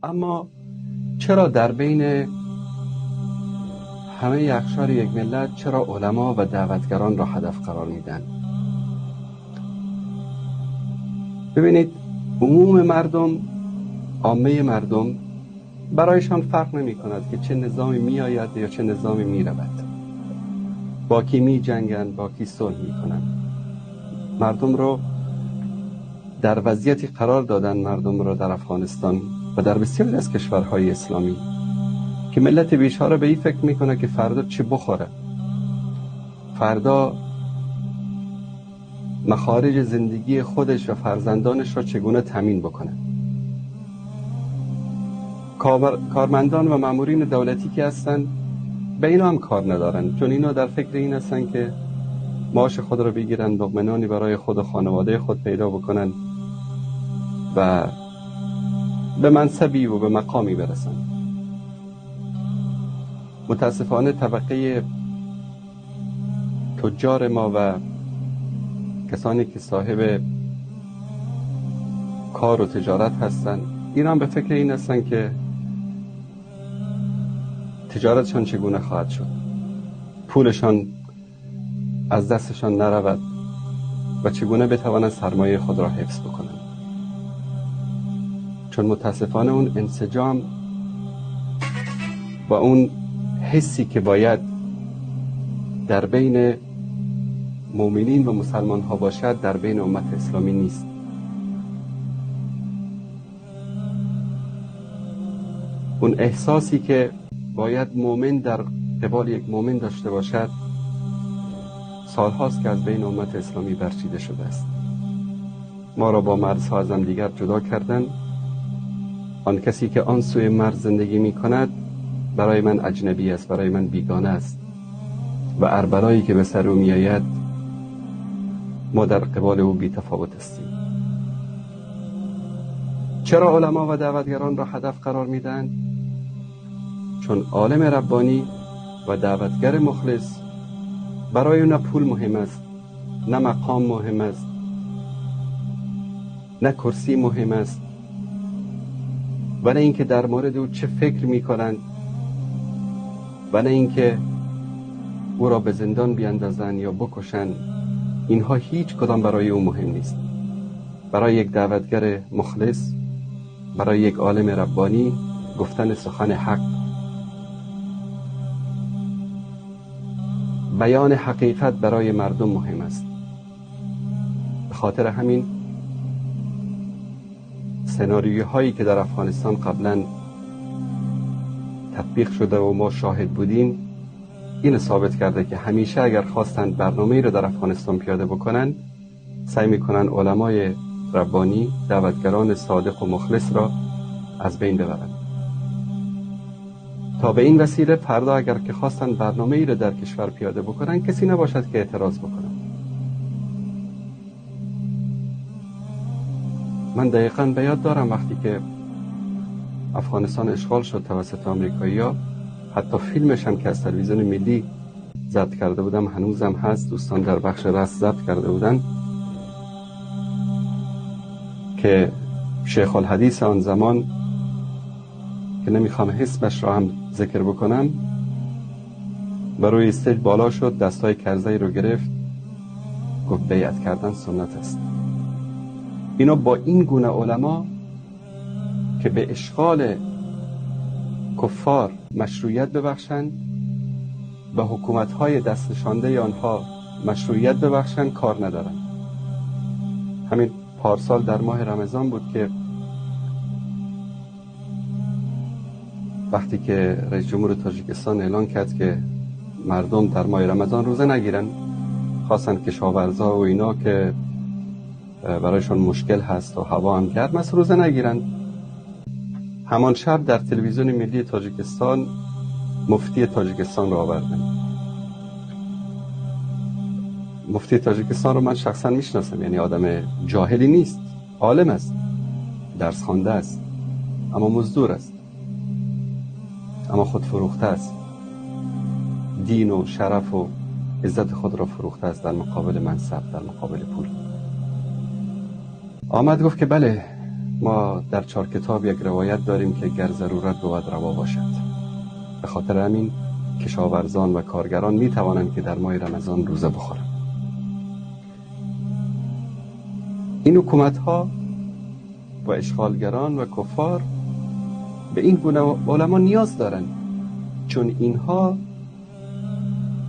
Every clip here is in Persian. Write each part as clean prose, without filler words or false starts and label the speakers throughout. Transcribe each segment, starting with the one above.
Speaker 1: اما چرا در بین همه اقشار یک ملت چرا علما و دعوتگران را هدف قرار میدن؟ ببینید، عموم مردم، عامه مردم برایشان فرق نمی کند که چه نظامی می آید یا چه نظامی می رود، با کی می جنگند، با کی صلح می کنند. مردم رو در وضعیتی قرار دادن، مردم رو در افغانستان و در بسیاری از کشورهای اسلامی، که ملت بیچاره به این فکر میکنه که فردا چه بخوره، فردا مخارج زندگی خودش و فرزندانش را چگونه تامین بکنه. کارمندان و مامورین دولتی که هستند به اینا هم کار ندارن، چون اینا در فکر این هستن که معاش خود را بگیرن، لقمه نانی برای خود و خانواده خود پیدا بکنن و به منصبی و به مقامی برسن. متاسفانه طبقه تجار ما و کسانی که صاحب کار و تجارت هستند، اینا هم به فکر این هستن که تجارتشان چگونه خواهد شد، پولشان از دستشان نرود و چگونه بتوانند سرمایه خود را حفظ بکنند. چون متاسفانه اون انسجام و اون حسی که باید در بین مؤمنین و مسلمان ها باشد در بین امت اسلامی نیست. اون احساسی که باید مؤمن در قبال یک مؤمن داشته باشد سالهاست که از بین امت اسلامی برچیده شده است. ما را با مرزها از هم دیگر جدا کردن. آن کسی که آن سوی مرز زندگی می کند برای من اجنبی است، برای من بیگانه است و هر بلایی که به سر او می آید ما در قبال او بی تفاوت هستیم. چرا علما و دعوتگران را هدف قرار می دهند؟ چون عالم ربانی و دعوتگر مخلص برای او نه پول مهم است، نه مقام مهم است، نه کرسی مهم است و نه اینکه در مورد او چه فکر میکنند و نه اینکه او را به زندان بیاندازند یا بکشند. اینها هیچ کدام برای او مهم نیست. برای یک دعوتگر مخلص، برای یک عالم ربانی، گفتن سخن حق، بیان حقیقت برای مردم مهم است. به خاطر همین سناریوهایی که در افغانستان قبلا تطبیق شده و ما شاهد بودیم این ثابت کرده که همیشه اگر خواستند برنامه‌ای رو در افغانستان پیاده بکنن، سعی میکنن علمای ربانی، دعوتگران صادق و مخلص را از بین ببرند تا به این وسیله فردا اگر که خواستند برنامه‌ای رو در کشور پیاده بکنن کسی نباشد که اعتراض بکنن. من دقیقاً به یاد دارم وقتی که افغانستان اشغال شد توسط آمریکایی‌ها، حتی فیلمش هم که از تلویزیون ملی ضبط کرده بودم هنوزم هست، دوستان در بخش رست ضبط کرده بودن، که شیخ الحدیث آن زمان که نمیخوام اسمش را هم ذکر بکنم، و روی stage بالا شد، دستای کرزی رو گرفت، گفت بیعت کردن سنت است. اینا با این گونه علما که به اشغال کفار مشروعیت ببخشند، به حکومت‌های دست نشانده آنها مشروعیت ببخشند، کار ندارند. همین پارسال در ماه رمضان بود که وقتی که رئیس جمهور تاجیکستان اعلان کرد که مردم در ماه رمضان روزه نگیرن، خواستن کشاورزا و اینا که برایشان مشکل هست و هوا هم گرم است روزه نگیرن. همان شب در تلویزیون ملی تاجیکستان مفتی تاجیکستان رو آوردن. مفتی تاجیکستان رو من شخصا میشناسم، یعنی آدم جاهلی نیست، عالم است، درس خوانده است، اما مزدور است، اما خود فروخته است، دین و شرف و عزت خود را فروخته است در مقابل منصب، در مقابل پول. آمد گفت که بله ما در 4 کتاب یک روایت داریم که گر ضرورت بود روا باشد. به خاطر همین کشاورزان و کارگران می توانند که در ماه رمضان روزه بخورند. این حکومت ها و اشغالگران و کفار به این گونه علما نیاز دارند، چون اینها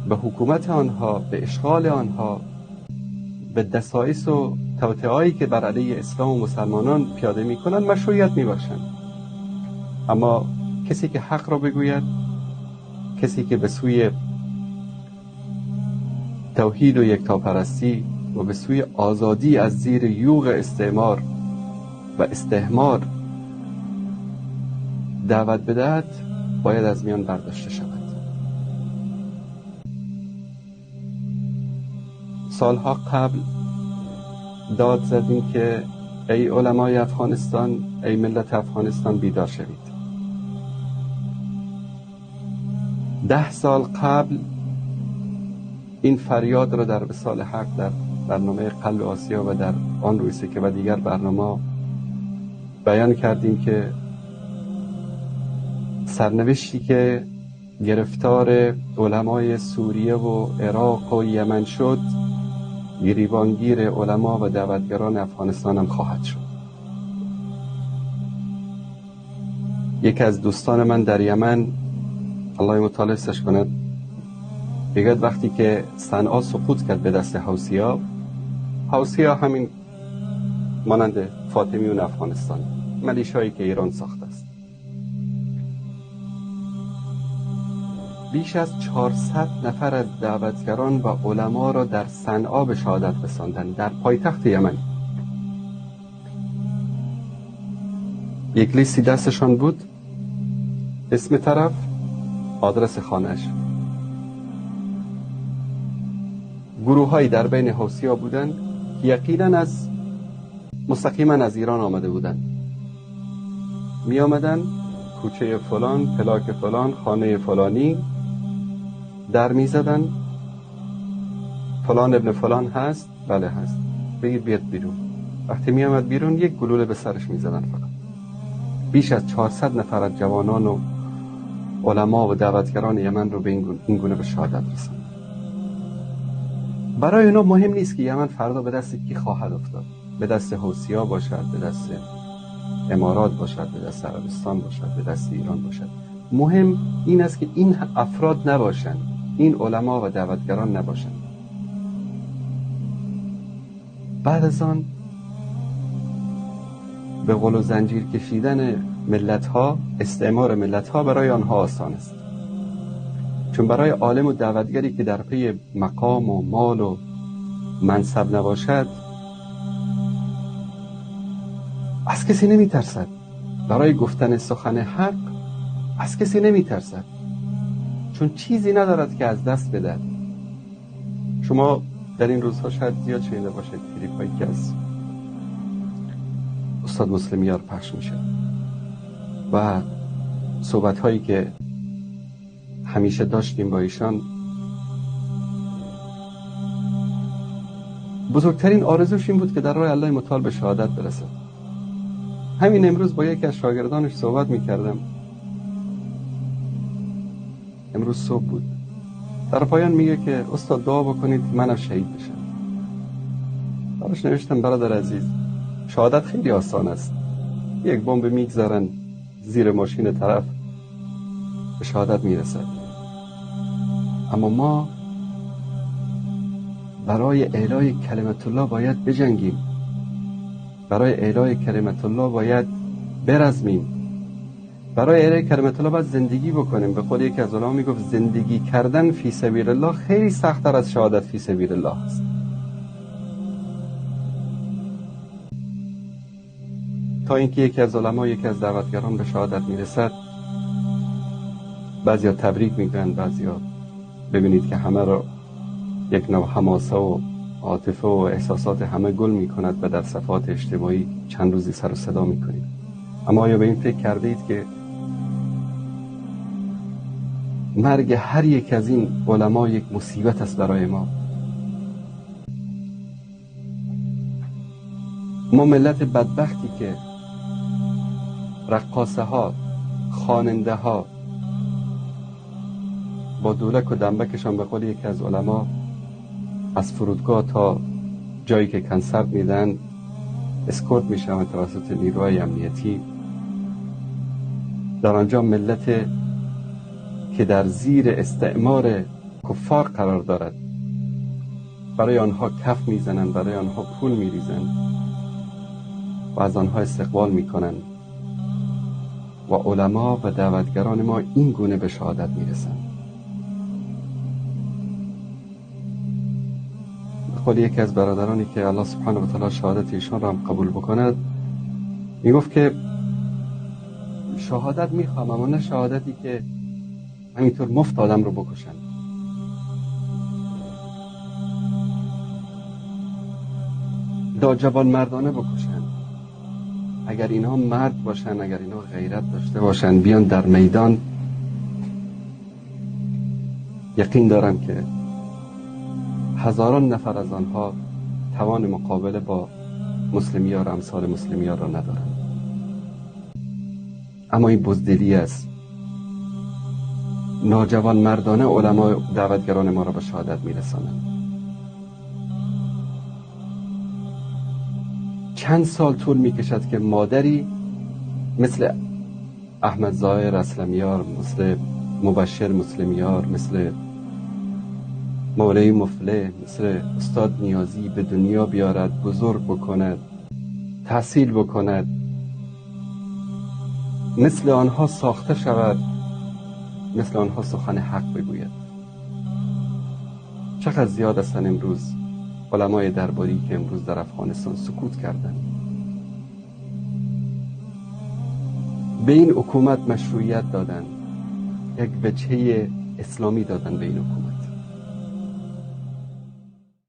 Speaker 1: به حکومت آنها، به اشغال آنها، به دسائس و توطئه‌هایی که بر علیه اسلام و مسلمانان پیاده می‌کنند مشروعیت می‌بخشند. اما کسی که حق را بگوید، کسی که به سوی توحید و یکتاپرستی و به سوی آزادی از زیر یوغ استعمار و استحمار دعوت بدهد، باید از میان برداشته شود. سالها قبل داد زدیم که ای علمای افغانستان، ای ملت افغانستان، بیدار شوید. 10 سال قبل این فریاد را در وصال حق، در برنامه قلب آسیا و در آن روی سکه و دیگر برنامه بیان کردیم که سرنوشتی که گرفتار علمای سوریه و عراق و یمن شد، گریبانگیر علما و دعوتگران افغانستان هم خواهد شد. یکی از دوستان من در یمن، الله متعال حفظش کند، میگوید وقتی که صنعا سقوط کرد به دست حوثی‌ها، حوثی‌ها همین مانند فاطمیون افغانستان، ملیشایی که ایران ساخته است، بیش از 400 نفر از دعوتگران و علما را در صنعا به شهادت رساندند، در پایتخت یمن. یک لیستی دستشان بود، اسم طرف، آدرس خانه‌اش. گروه‌هایی در بین حوثی‌ها بودند که یقینا مستقیما از ایران آمده بودند. می آمدند کوچه فلان، پلاک فلان، خانه فلانی، در می زدن، فلان ابن فلان هست؟ بله هست، بگیر بیاد بیرون. وقتی می آمد بیرون یک گلوله به سرش می زدن فقط. بیش از 400 نفر از جوانان و علما و دعوتگران یمن رو به این گونه به شهادت رساندن. برای اونا مهم نیست که یمن فردا به دست کی خواهد افتاد، به دست حوثی‌ها باشد، به دست امارات باشد، به دست عربستان باشد، به دست ایران باشد. مهم این است که این افراد نباشند، این علما و دعوتگران نباشند. بعد از آن به قل و زنجیر کشیدن ملت‌ها، استعمار ملت‌ها برای آنها آسان است، چون برای عالم و دعوتگری که در پی مقام و مال و منصب نباشد از کسی نمی‌ترسد. برای گفتن سخن حق از کسی نمی‌ترسد، چون چیزی ندارد که از دست بدهد. شما در این روزها شاید زیاد شنیده باشید کلیپ‌هایی که از استاد مسلمیار پخش میشه و صحبت‌هایی که همیشه داشتیم با ایشان. بزرگترین آرزوش این بود که در راه الله متعال به شهادت برسد. همین امروز با یکی از شاگردانش صحبت میکردم، امروز صبح بود، در پایان میگه که استاد دعا بکنید منم شهید بشم. براش نوشتم برادر عزیز، شهادت خیلی آسان است، یک بمب میگذارن زیر ماشین طرف به شهادت میرسد. اما ما برای اعلای کلمت الله باید بجنگیم، برای اعلای کلمت الله باید برزمیم، برای اعلای کلمت الله باید زندگی بکنیم. به قول یکی از علما میگفت زندگی کردن فی سبیل الله خیلی سخت‌تر از شهادت فی سبیل الله است. تا اینکه یکی از علما، یکی از دعوتگران به شهادت میرسد، بعضیا تبریک میگن، بعضیا ببینید که همه را یک نوع حماسه و عاطفه و احساسات همه گل میکند و در صفحات اجتماعی چند روزی سر و صدا میکنید. اما آیا به این فکر کرده اید که مرگ هر یک از این علما یک مصیبت است برای ما؟ ما ملت بدبختی که رقاصه ها، خواننده ها با دولک و دنبکشان به قول یکی از علما از فرودگاه تا جایی که کنسرت میدن اسکورت میشوند توسط نیروهای امنیتی. در آنجا ملت که در زیر استعمار کفار قرار دارد برای آنها کف میزنند، برای آنها پول میریزند و از آنها استقبال میکنند و علما و دعوتگران ما این گونه به شهادت میرسند. به قول یکی از برادرانی که الله سبحانه و تعالی شهادت ایشان را هم قبول بکند، میگفت که شهادت میخوام، اما نه شهادتی که همینطور مفت آدم رو بکشن. جوان مردانه بکشن. اگر اینها مرد باشن، اگر اینها غیرت داشته باشن، بیان در میدان، یقین دارم که هزاران نفر از آنها توان مقابله با مسلمیار و امثال مسلمیار را ندارند. اما این بزدلی است. ناجوان مردانه علما دعوتگران ما را به شهادت میرسانند. چند سال طول میکشد که مادری مثل احمد ظاهر اسلمیار، مثل مبشر مسلمیار، مثل مولوی مفلح، مثل استاد نیازی به دنیا بیارد، بزرگ بکند، تحصیل بکند، مثل آنها ساخته شود، مثل آنها سخن حق بگوید. چقدر زیاد هستند امروز علمای درباری که امروز در افغانستان سکوت کردند. به این حکومت مشروعیت دادن، یک وجهه اسلامی دادن به این حکومت.